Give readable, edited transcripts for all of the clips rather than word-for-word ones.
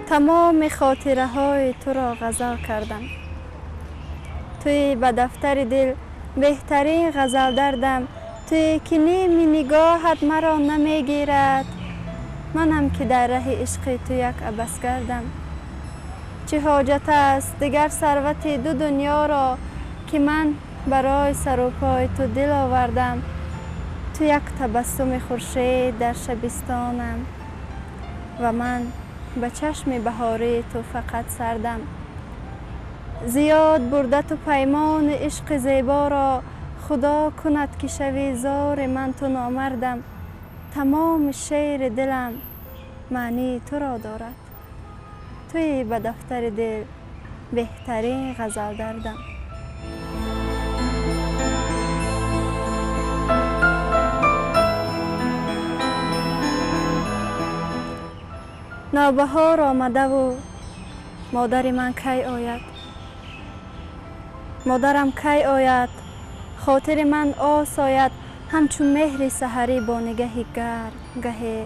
Тамоми хотираҳои туро ғазал кардам. Туи ба дафтари дил беҳтарин ғазал дардам. Туе ки ними нигоҳат маро намегирад. Манам ки дар раҳи ишқи ту як абас гардам. Чӣ ҳоҷат аст дигар сарвати ду дунёро, ки ман барои сару пои ту дил овардам. Ту як табассуми хуршед дар шабистонам ва ман ба чашми баҳории ту фақат сардам. Зиёд бурда ту паймони ишқи зеборо, худо кунад ки шави зори ман ту номардам. Тамоми шеъри дилам маънии туро дорад. Туи ба дафтари дил беҳтарин ғазал дардам. Навбаҳор омадаву модари ман кай ояд? Модарам кай ояд? Хотири ман осояд, ҳамчун меҳри саҳарӣ бо нигаҳи гарм гаҳе.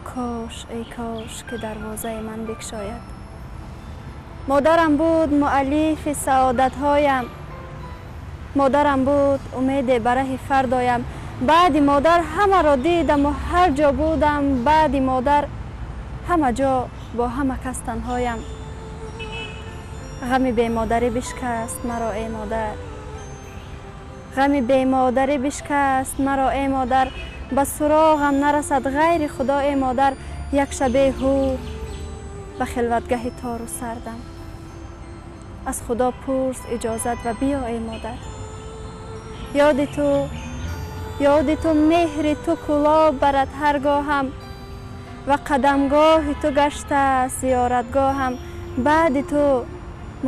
Кош, эй кош, ки дарвозаи ман бикшояд. Модарам буд муаллифи саодатҳоям. Модарам буд умеде ба раҳи фардоям. Баъди модар ҳамаро дидаму ҳар ҷо будам. Баъди модар ҳама ҷо бо ҳама кас танҳоям. Ғами бемодарӣ бишкаст маро, эй модар. Ғами бемодарӣ бишкаст маро, эй модар. Ба суроғам нарасад ғайри худо, эй модар. Як шабе ҳур ба хилватгаҳи тору сардам. Аз худо пурс иҷозат ва биё, эй модар. Ёди ту, ёди ту, меҳри ту кӯлоб барад ҳаргоҳам ва қадамгоҳи ту гаштааст зиёратгоҳам. Баъди ту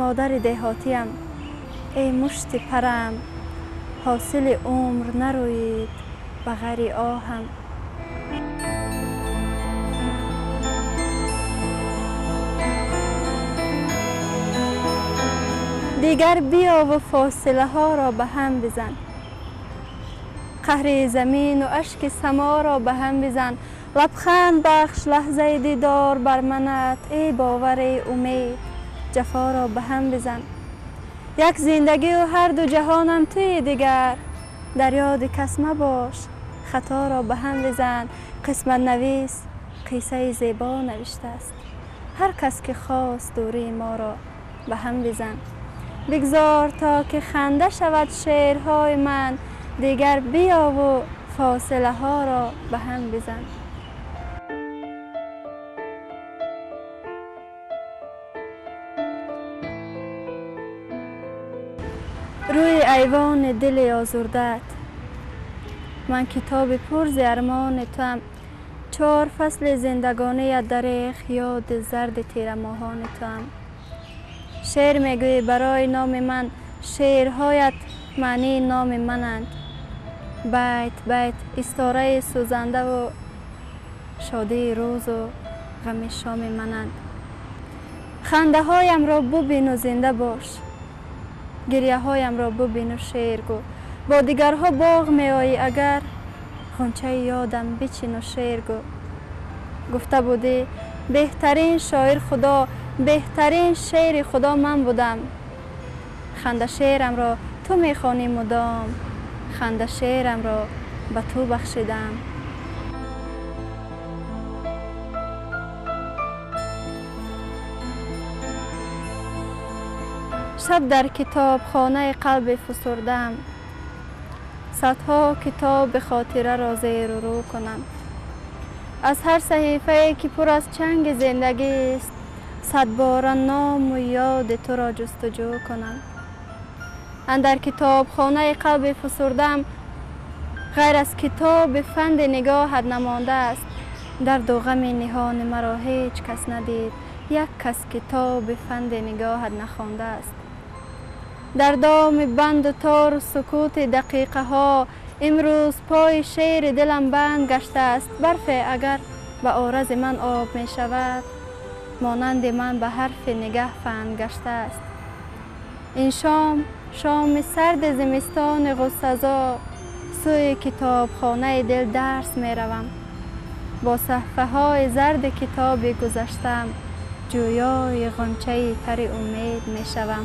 модари деҳотиям. Эй мушти парам, ҳосили умр нарӯид ба ғайри оҳам. Дигар биёву фосилаҳоро ба ҳам бизан. Қаҳри замину ашки саморо ба ҳам бизан. Лабханд бахш лаҳзаи дидор бар манат, эй бовари умед, ҷафоро ба ҳам бизан. Як зиндагию ҳарду ҷаҳонам туи дигар. Дар ёди кас мабош, хаторо ба ҳам бизан. Қисматнавис қиссаи зебо навиштааст. Ҳар кас ки хост дурии моро ба ҳам бизан. Бигзор то ки ханда шавад шеърҳои ман. Дигар биёву фосилаҳоро ба ҳам бизан. Рӯи айвони дили озурдаат ман китоби пурзи армони туам. Чор фасли зиндагоният дареғ ёди зарди тирамоҳони туам. Шеър мегӯӣ барои номи ман, шеърҳоят маънии номи мананд. Байт байт истораи сӯзандаву шодии рӯзу ғами шоми мананд. Хандаҳоямро бубину зинда бош, гирияҳоямро бубину шеър гӯ. Бо дигарҳо боғ меоӣ агар, ғунчаи ёдам бичину шеър гӯ. Гуфта будӣ беҳтарин шоир худо, беҳтарин шеъри худо ман будам. Ханда шеърамро ту мехонӣ мудом, ханда шеърамро ба ту бахшидам. Шаб дар китобхонаи қалби фусурдам. Садҳо китоби хотираро зеру рӯ кунам. Аз ҳар саҳифае ки пур аз чанги зиндагист, садбора ному ёди туро ҷустуҷӯ кунам. Андар китобхонаи қалби фусурдам ғайр аз китоби фанди нигоҳат намондааст. Дарду ғами ниҳони маро ҳеҷ кас надид, як кас китоби фанди нигоҳат нахондааст. Дар доми банду тору сукути дақиқаҳо имрӯз пои шеъри дилам банд гаштааст. Барфе агар ба орази ман об мешавад, монанди ман ба ҳарфи нигаҳ фанд гаштааст. Ин шом шоми сарди зимистони ғуссазо, сӯи китобхонаи дил дарс меравам. Бо саҳфаҳои зарди китоби гузаштаам Ҷӯёи ғунчаи тари умед мешавам.